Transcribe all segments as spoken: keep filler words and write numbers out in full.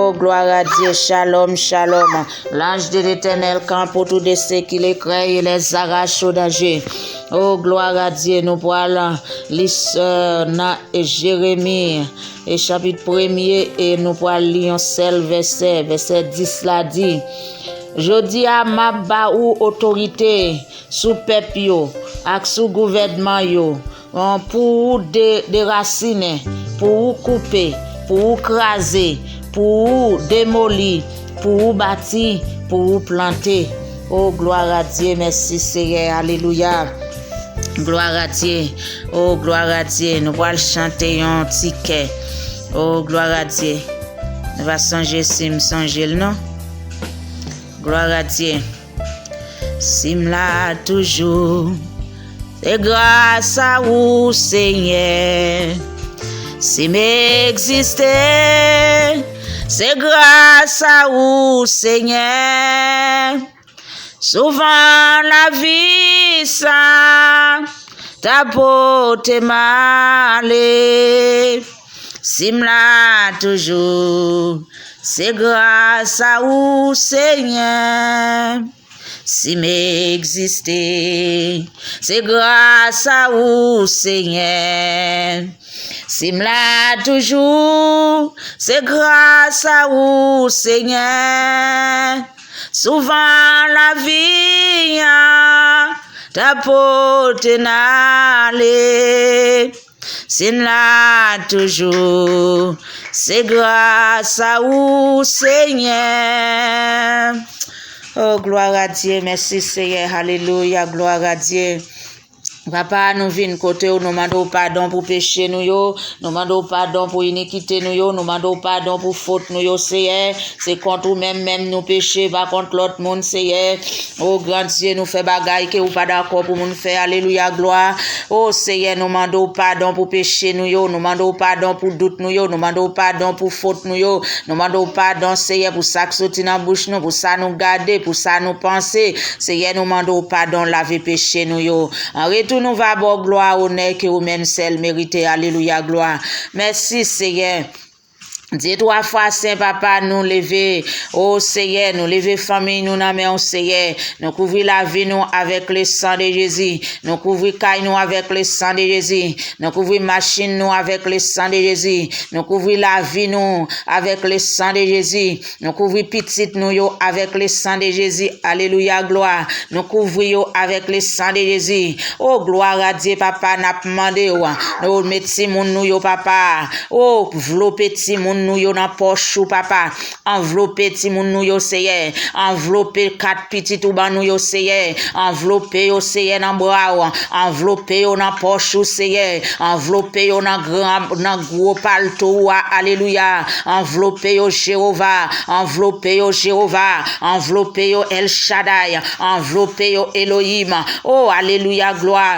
Oh, gloire à Dieu, shalom, shalom. L'ange de l'Éternel campe autour de ceux qui le craignent et les arrache au danger. Oh, gloire à Dieu, nou pral li nan Jeremi, e chapit premye, e nou pral li yon sèl vèsè. Vèsè dis la di, Jodi a, m ap ba ou otorite sou pèp yo ak sou gouvènman yo, pou ou de, derasinen, pou ou koupe, pou ou kraze, pou ou demoli, pou ou bati, pou ou plante. Oh, gloire à Dieu, mèsi Seyè, alelouya. Gloire à Dieu, oh, gloire à Dieu. Nou pral chante yon ti kè. Oh, gloire à Dieu. Nou pa sonje si m sonje l non. Gloire à Dieu. Si m la toujou, se gras a ou, Senyè. Si m egziste, se gras a ou, Senyè. Souvan lavi sa ta pote m ale. Si m la toujou, se gras a ou, Senyè. Si m egziste, se gras a ou, Senyè. Si m la toujou, se gras a ou, Senyè. Souvan lavi an ta pote n ale. Si n la toujou, se gras a ou, Senyè. Oh, gloire à Dieu, mèsi Seyè, alelouya, gloire à Dieu. Papa, nou vin kote w, nou mande w padon pou peche nou yo, nou mande w padon pou inikite nou yo, nou mande w padon pou fot nou yo, Seyè. Se kont ou menm, menm nou peche, pa kont lòt moun, Seyè. O Gran Dye, nou fè bagay ke ou pa dakò pou moun fè. Alelouya, glwa. O Seyè, nou mande w padon pou peche nou yo, nou mande w padon pou dout nou yo, nou mande w padon pou fot nou yo, nou mande w padon, Seyè, pou sa k soti nan bouch nou, pou sa nou gade, pou sa nou panse. Seyè, nou mande w padon, lave peche nou yo. An retou, nou va ba w glwa, onè ke ou menm sèl merite. Alelouya, glwa. Mèsi, Seyè. Dye twa fwa sen, Papa, nou leve. O Seyè, nou leve fanmiy nou nan men w, Seyè. Nou kouvri lavi nou avèk le san de Jezi. Nou kouvri kay nou avèk le san de Jezi. Nou kouvri machin nou avèk le san de Jezi. Nou kouvri lavi nou avèk le san de Jezi. Nou kouvri pitit nou yo avèk le san de Jezi. Alelouya, glwa. Nou kouvri yo avèk le san de Jezi. O, glwa a Dye, Papa, n ap mande w. Nou met timoun nou yo, Papa. O, vlope timoun nou yo nan pòch ou, Papa. Anvlope timoun nou yo, Seyè. Anvlope kat pitit ou ban nou yo, Seyè. Anvlope yo, Seyè, nan bra w. Anvlope yo nan pòch ou, Seyè. Anvlope yo nan gran, nan gwo palto ou a. Alelouya. Anvlope yo, Jewova. Anvlope yo, Jewova. Anvlope yo, El Shaddai. Anvlope yo, Elohim. O, alelouya, glwa.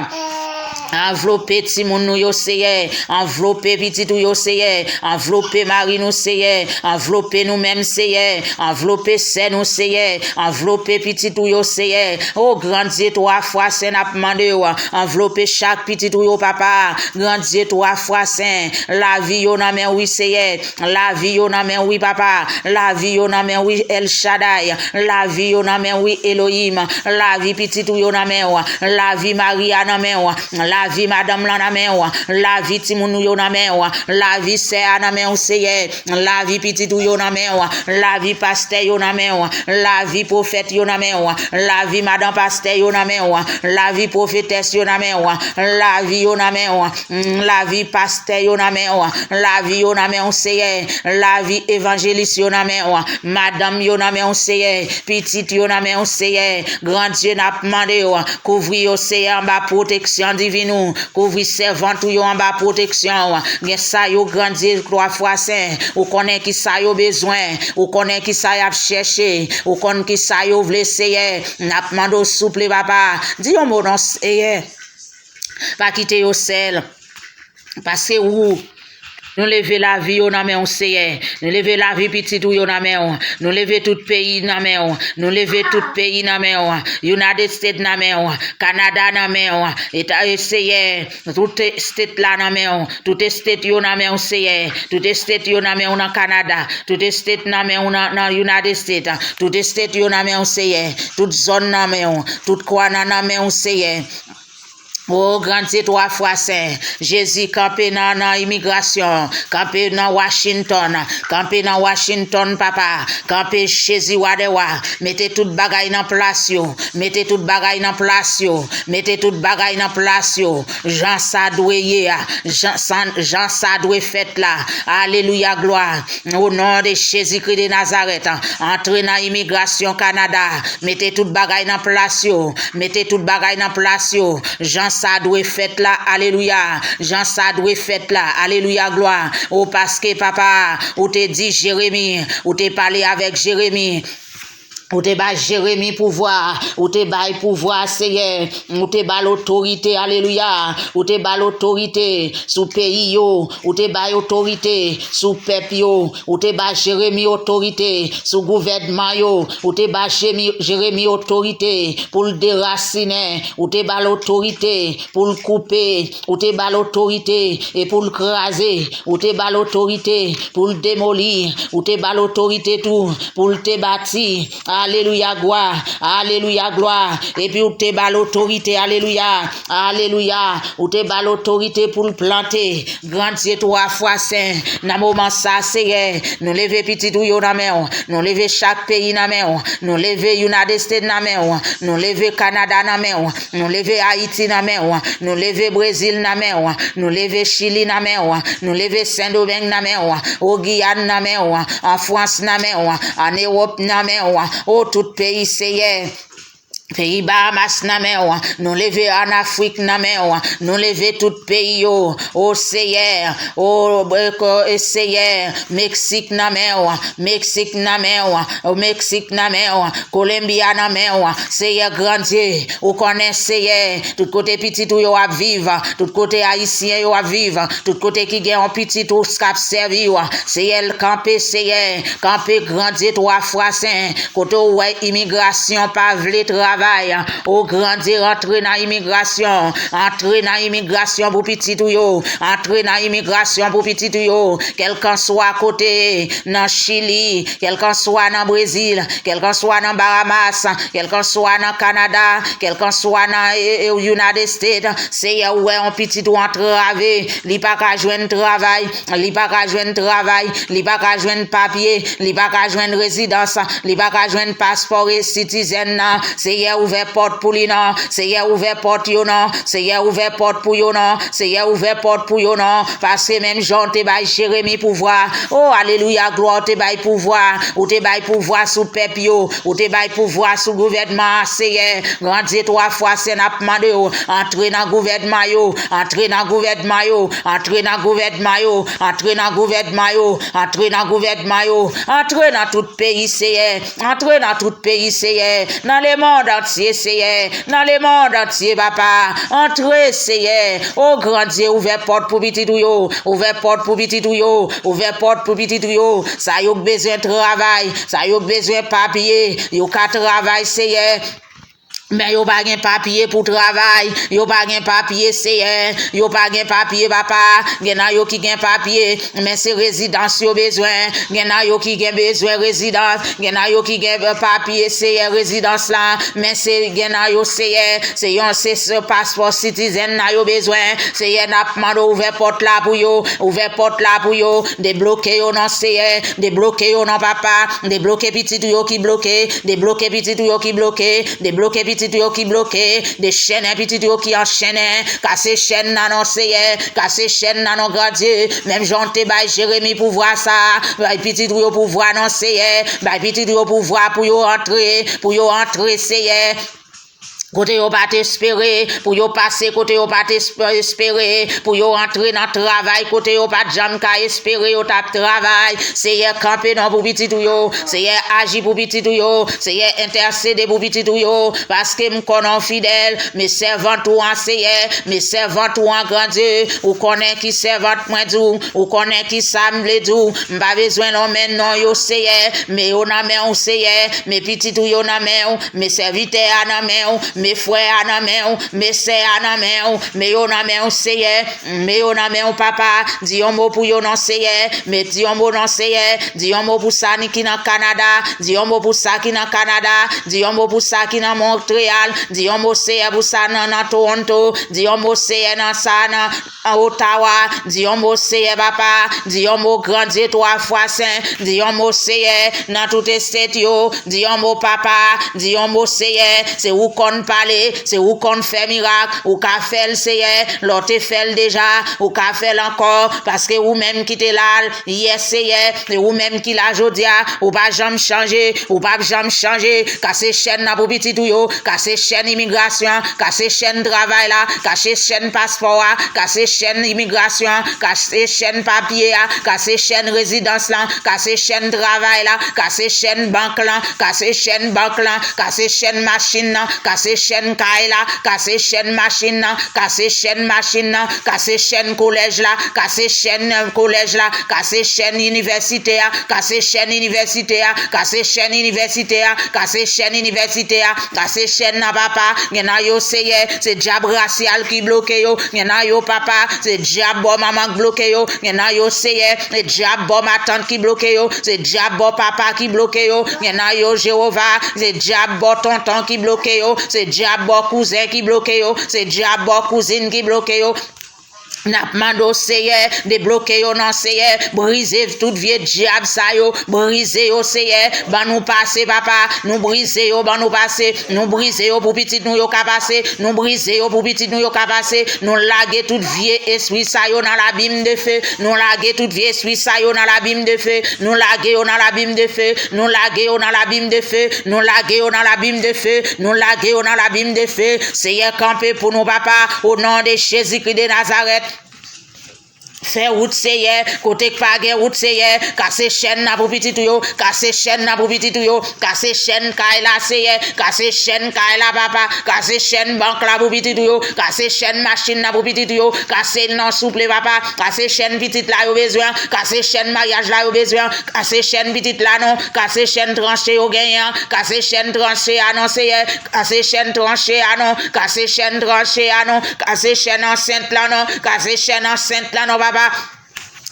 Anvlope timoun nou yo, Seyè. Anvlope pitit ou yo, Seyè. Anvlope mari nou, Seyè. Anvlope nou menm, Seyè. Anvlope sè nou, Seyè. Anvlope pitit ou yo, Seyè. O, Gran Dye, twa fwa sen, n ap mande w. Anvlope chak pitit ou yo, Papa. Gran Dye, twa fwa sen. Lavi yo nan men w, wi, Seyè. Lavi yo nan men w, wi, Papa. Lavi yo nan men w, wi, El Shaddai. Lavi yo nan men w, wi, Elohim. Lavi pitit ou yo nan men w. Lavi mari a nan men w. Lavi madanm lan nan men w. Lavi timoun ou yo nan men w. Lavi sè a nan men w, Seyè. Lavi pitit ou yo nan men w. Lavi pastè yo nan men w. Lavi pwofèt yo nan men w. Lavi madan pastè yo nan men w. Lavi pwofetès yo nan men w. Lavi yo nan men w. Mm, lavi pastè yo nan men w. Lavi yo nan men w, Seyè. Lavi evanjelis yo nan men w. Madanm yo nan men w, Seyè. Pitit yo nan men w, Seyè. Gran Dye, n ap mande w, kouvri yo, Seyè, anba pwoteksyon divin ou. Kouvri sèvant ou yo anba pwoteksyon w. Gen sa yo, Gran Dye, twa fwa sen. Ou konnen ki sa yo bezwen. Ou konnen ki sa y ap chèche. Ou konn ki sa yo vle, Seyè. N ap mande w, souple, Papa. Di yon mo non, Seyè. Pa kite yo sèl. Paske ou, Nou leve lavi yo nan men w, Seyè. Nou leve lavi pitit ou yo nan men w. Nou leve tout peyi nan men w. Nou leve tout peyi nan men w. United States nan men w. Kanada nan men w. Eta, e, Seyè, tout state la nan men w. Tout state yo nan men w, Seyè. Tout state yo nan men w nan Kanada. Tout state nan men w nan, nan United States. Tout state yo nan men w, Seyè. Tout zòn nan men w. Tout kwana nan men w, Seyè. O Granndye twa fwa sen, Jezi kanpe nan, nan imigrasyon, kanpe nan Washington, kanpe nan Washington, papa, kanpe Jezi wa dè wa, mete tout bagay nan plas yo, mete tout bagay nan plas yo, mete tout bagay nan plas yo, jan sa dwe ye a, jan, san- jan sa dwe fèt la. Alelouya, glwa. O non de Jezikri de Nazarèt, antre nan imigrasyon Kanada, mete tout bagay nan plas yo, mete tout bagay nan plas yo, jan sa dwe fèt la, alelouya, jan sa dwe fèt la, alelouya, glwa. O paske, papa, ou te di Jeremi, ou te pale avèk Jeremi, ou te bay Jeremi pouvwa, ou te bay pouvwa, Seyè, ou te ba l otorite, alelouya, ou te ba l otorite sou peyi yo, ou te bay otorite sou pèp yo, ou te ba Jeremi otorite sou gouvènman yo, ou te ba Jemi- Jeremi otorite pou l derasinen, ou te ba l otorite pou l koupe, ou te ba l otorite e pou l kraze, ou te ba l otorite pou l demoli, ou te ba l otorite tou pou l te bati. Alelouya, glwa. Alelouya, glwa. Epi ou te ba l otorite, alelouya. Alelouya. Ou te ba l otorite pou l plante. Granndye twa fwa sen, nan moman sa, Seyè, nou leve pitit ou yo nan men w. Nou leve chak peyi nan men w. Nou leve United States nan men w. Nou leve Kanada nan men w. Nou leve Ayiti nan men w. Nou leve Brezil nan men w. Nou leve Chili nan men w. Nou leve Sendomeng nan men w. O Giyàn nan men w. An Frans nan men w. An Ewòp nan men w. O tout peyi, Seyè. Peyi Bahamas nan men w. Nou leve an Afrik nan men w. Nou leve tout peyi yo. O Seyè. O, e, ko- e, Seyè. Meksik nan men w. Meksik nan men w. O Meksik nan men w. Colombia nan men w. Seyè Granndye, ou konnen, Seyè, tout kote pitit ou yo ap viv, tout kote Ayisyen yo ap viv, tout kote ki gen yon pitit ou k ap sèvi w. Seyè, kanpe, Seyè, kanpe, Granndye twa fwa sen. Kote ou wè imigrasyon pa vle travay, o Granndye, antre nan imigrasyon, antre nan imigrasyon pou pitit ou yo, antre nan imigrasyon pou pitit ou yo, kèlkanswa kote, nan Chili, kèlkanswa nan Brezil, kèlkanswa nan Bahamas, kèlkanswa nan Kanada, kèlkanswa nan, e, e, United States, Seyè, ou wè yon pitit ou antrave, li pa ka jwenn travay, li pa ka jwenn travay, li pa ka jwenn papye, li pa ka jwenn rezidans, li pa ka jwenn paspò re- citizen nan. Seyè, ouvè pòt pou li non. Seyè, ouvè pòt yo non. Seyè, ouvè pòt pou yo non. Seyè, ouvè pòt pou yo non. Paske menm jan w te bay Jeremi pouvwa. O, alelouya, glwa, ou te bay pouvwa. Ou te bay pouvwa sou pèp yo. Ou te bay pouvwa sou gouvènman an, Seyè. Granndye twa fwa sen, n ap mande w, antre nan gouvènman yo. Antre nan gouvènman yo. Antre nan gouvènman yo. Antre nan gouvènman yo. Antre nan gouvènman yo. Antre nan tout peyi, Seyè. Antre nan tout peyi, Seyè. Nan lemonn antye, Seyè. Nan lemonn antye, papa. Antre, Seyè. O Granndye, ouvè pòt pou pitit ou yo. Ouvè pòt pou pitit ou yo. Ouvè pòt pou pitit ou yo. Sa yo k bezwen travay. Sa yo k bezwen papye. Yo ka travay, Seyè. Men yo pa gen papye pou travay, yo pa gen papye, Seyè, yo pa gen papye, papa. Gen nan yo ki gen papye, men se rezidans yo bezwen. Gen nan yo ki gen bezwen rezidans, gen nan yo ki gen, eh, papye, Seyè, rezidans la, men se gen nan yo, Seyè, se yon, se, se paspò citizen nan yo bezwen. Seyè, n ap mande w ouvè pòt la pou yo, ouvè pòt la pou yo, debloke yo non, Seyè, debloke yo non, papa, debloke pitit ou yo ki bloke, debloke pitit ou yo ki bloke, debloke pitit ou yo ki bloke, dechennen pitit ou yo ki anchennen, kase chèn nan non, Seyè, kase chèn nan non, Granndye, menm jan w te bay Jeremi pouvwa sa, bay pitit ou yo pouvwa non, Seyè, bay pitit ou yo pouvwa pou yo antre, pou yo antre, Seyè. kote yo pa t espere pou yo pase, kote yo pa t esp- espere pou yo antre nan travay, kote yo pa t janm ka espere yo t ap travay. Seyè, kanpe non pou pitit ou yo. Seyè, aji pou pitit ou yo. Seyè, entèsede pou pitit ou yo. Paske m konnen w fidèl. Men sèvant ou an, Seyè. Men sèvant ou an, Gran Dye. Ou konnen ki sèvant mwen di w. Ou konnen ki sa m vle di w. M pa bezwen lonmen non yo, Seyè. Men yo nan men w, Seyè. Men pitit ou yo nan men w. Men sèvitè a nan men w. Men frè a nan men w. Men sè a nan men w. Men yo nan men w, Seyè. Men yo nan men w, papa. Di yon mo pou yo non, Seyè. Men di yon mo non, Seyè. Di yon mo pou sa ni ki nan Kanada. Di yon mo pou sa ki nan Kanada. Di yon mo pou sa ki nan Montreyal. Di yon mo, Seyè, pou sa nan, nan Toronto. Di yon mo, Seyè, nan sa nan Ottawa. Di yon mo, Seyè, papa. Di yon mo, Gran Dye twa fwa sen. Di yon mo, Seyè, nan tout estet yo. Di yon mo, papa. Di yon mo, Seyè. Se ou konn pale. Se ou konn fè mirak. Ou ka fè l, Seyè. Lè w te fè l deja, ou ka fè l ankò. Paske ou menm ki te la yè, Seyè. Se ou menm ki la jodi a. Ou pa janm chanje. Ou p ap janm chanje. Kase chèn nan pou pitit ou yo. Kase chèn imigrasyon. Kase chèn travay la. Kase chèn paspò a. Kase chèn imigrasyon. Kase chèn papye a. Kase chèn rezidans lan. Kase chèn travay la. Kase chèn bank lan. Kase chèn bank lan. Kase chèn machin nan. Kase chèn kay la. Kase chèn machin nan. Kase chèn machin nan. Kase chèn kolèj la. Kase chèn, euh, kolèj la. Kase chèn inivèsite a. Kase chèn inivèsite a. Kase chèn inivèsite a. Kase chèn inivèsite a. Kase chèn nan, papa. Gen nan yo, Seyè, se dyab rasyal ki bloke yo. Gen nan yo, papa, se dyab bò manman k bloke yo. Gen nan yo, Seyè, se dyab bò matant ki bloke yo. Se dyab bò papa ki bloke yo. Gen nan yo, Jewova, se dyab bò tonton ki bloke yo. Se dyab bò kouzen ki bloke yo. Se dyab bò kouzin ki bloke yo. N ap mande w, Seyè, debloke yo non, Seyè. Brize tout vye dyab sa yo. Brize yo, Seyè. Ban nou pase, papa. Nou brize yo, ban nou pase. Nou brize yo pou pitit nou yo ka pase. Nou brize yo pou pitit nou yo ka pase. Nou lage tout vye espri sa yo nan labim de fe. Nou lage tout vye espri sa yo nan labim de fe. Nou lage yo nan labim de fe. Nou lage yo nan labim de fe. Nou lage yo nan labim de fe. Nou lage yo nan labim de fe. Seyè, kanpe pou nou, papa. O non de Jezikri de Nazarèt. Fè wout, Seyè, kote k pa gen wout, Seyè. Kase chèn nan pou pitit ou yo. Kase chèn nan pou pitit ou yo. Kase chèn kay la, Seyè. Kase chèn kay la, papa. Kase chèn bank la pou pitit ou yo. Kase chèn machin nan pou pitit ou yo. Kase l non, souple, papa. Kase chèn pitit la yo bezwen. Kase chèn maryaj la yo bezwen. Kase chèn pitit la non. Kase chèn tranche yo genyen an. Kase chèn tranche a non, Seyè. Kase chèn tranche a non. Kase chèn tranche a non. Kase chèn ansent lan non. Kase chèn ansent lan non, papa.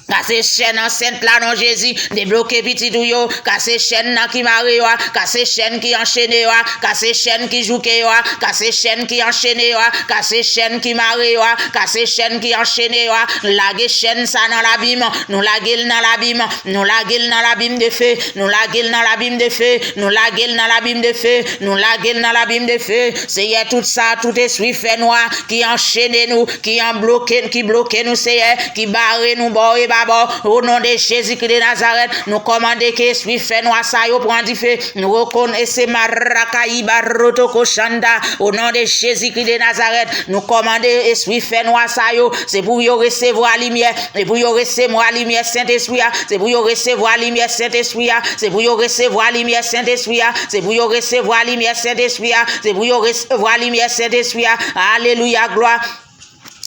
Kase chèn ansent la non, Jezi. Debloke pitit ou yo. Kase chèn nan ki mare yo a. Kase chèn ki anchene yo a. Kase chèn ki jouke yo a. Kase chèn ki anchene yo a. Kase chèn ki mare yo a. Kase chèn ki anchene yo a. Lage chèn sa nan labim. Nou lage l nan labim. Nou lage l nan labim de fe. Nou lage l nan labim de fe. Nou lage l nan labim de fe. Nou lage l nan labim de fe. Seyè, tout sa, tout espri fè nwa ki anchene nou, ki anbloke, ki bloke nou, Seyè, ki bare nou bò e babò. O non de Jezikri de Nazarèt, nou kòmande ke espri fè nwa sa yo pran dife. Nou rekonèse marakayi barotoko chanda. O non de Jezikri de Nazarèt, nou kòmande espri fè nwa sa yo. Se pou yo resevwa limyè. Se pou yo resevwa limyè Sentespri a. Se pou yo resevwa limyè Sentespri a. Se pou yo resevwa limyè Sentespri a. Se pou yo resevwa limyè Sentespri a. Se pou yo resevwa limyè Sentespri a. Alelouya, glwa.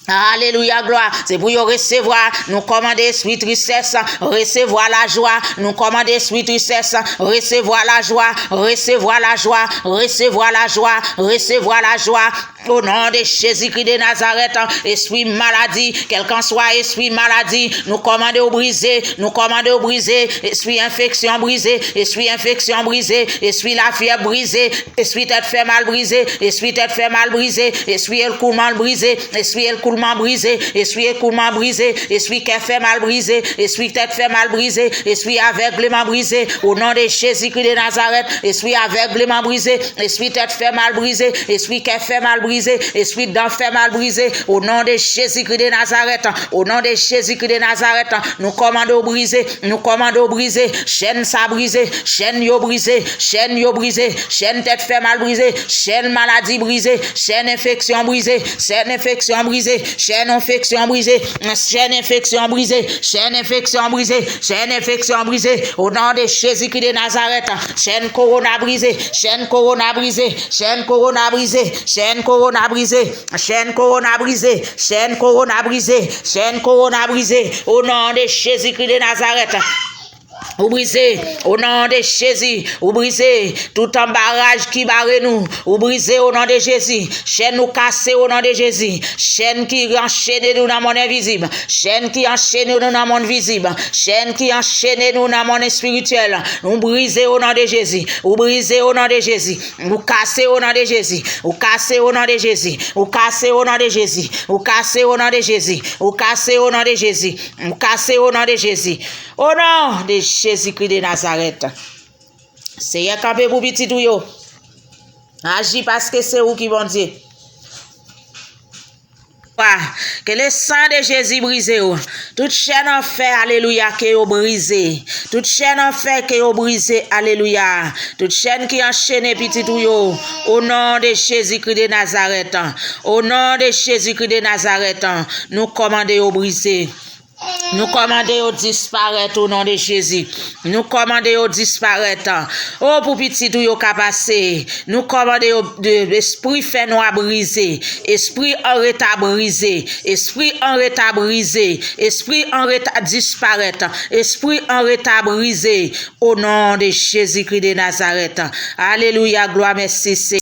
Alelouya, glwa. Se pou yo resevwa. Nou kòmande espri tristès, resevwa lajwa. Nou kòmande espri tristès, resevwa lajwa. Resevwa lajwa. Resevwa lajwa. Resevwa lajwa. O non de Jezikri de Nazarèt, espri maladi, kèlkanswa espri maladi, nou kòmande w brize, nou kòmande w brize, espri enfeksyon brize, espri enfeksyon brize, espri lafyèv brize, espri tèt fè mal brize, espri tèt fè mal brize, espri ekoulman brize, espri ekoulman Man brize, espri ekoulman brize, espri kè fè mal brize, espri tèt fè mal brize, espri avègleman brize, o non de Jezikri de Nazarèt, espri avègleman brize, espri tèt fè mal brize, espri kè fè mal brize, espri dan fè mal brize, o non de Jezikri de Nazarèt, o non de Jezikri de Nazarèt, nou kòmande w brize, nou kòmande w brize, chèn sa brize, chèn yo brize, chèn yo brize, chèn tèt fè mal brize, chèn maladi brize, chèn enfeksyon brize, chèn enfeksyon brize, chèn enfeksyon brize, chèn enfeksyon brize, chèn enfeksyon brize, chèn enfeksyon brize, o non de Jezikri de Nazarèt, chèn kowona brize, chèn kowona brize, chèn kowona brize, chèn kowona brize, chèn kowona brize, chèn kowona brize, chèn kowona brize, o non de Jezikri de Nazarèt. Ou brize, o non de Jezi, ou brize tout anbaraj ki bare nou, ou brize o non de Jezi, chèn ou kase o non de Jezi, chèn ki anchene nou nan monn envizib, chèn ki anchene nou nan monn vizib, chèn ki anchene nou nan monn espirityèl, ou brize o non de Jezi, ou brize o non de Jezi, ou kase o non de Jezi, ou kase o non de Jezi, ou kase o non de Jezi, ou kase o non de Jezi, ou kase o non de Jezi, ou kase o non de Jezi. O non de Jezikri de Nazarèt. Seyè, kanpe pou pitit ou yo. Aji paske se ou ki Bondye. Ke le san de Jezi brize yo. Tout chèn anfè, alelouya, ke yo brize. Tout chèn anfè, ke yo brize, alelouya. Tout chèn ki anchene pitit ou yo. O non de Jezikri de Nazarèt. O non de Jezikri de Nazarèt. Nou kòmande yo brize. Nou kòmande yo disparèt o non de Jezi. Nou kòmande yo disparèt. O, pou pitit ou yo ka pase. Nou kòmande yo de espri fènwa brize. Espri anreta brize. Espri anreta brize. Espri anreta disparèt. Espri anreta brize. O non de Jezikri de Nazarèt. Alelouya, glwa, mèsi, Senyè.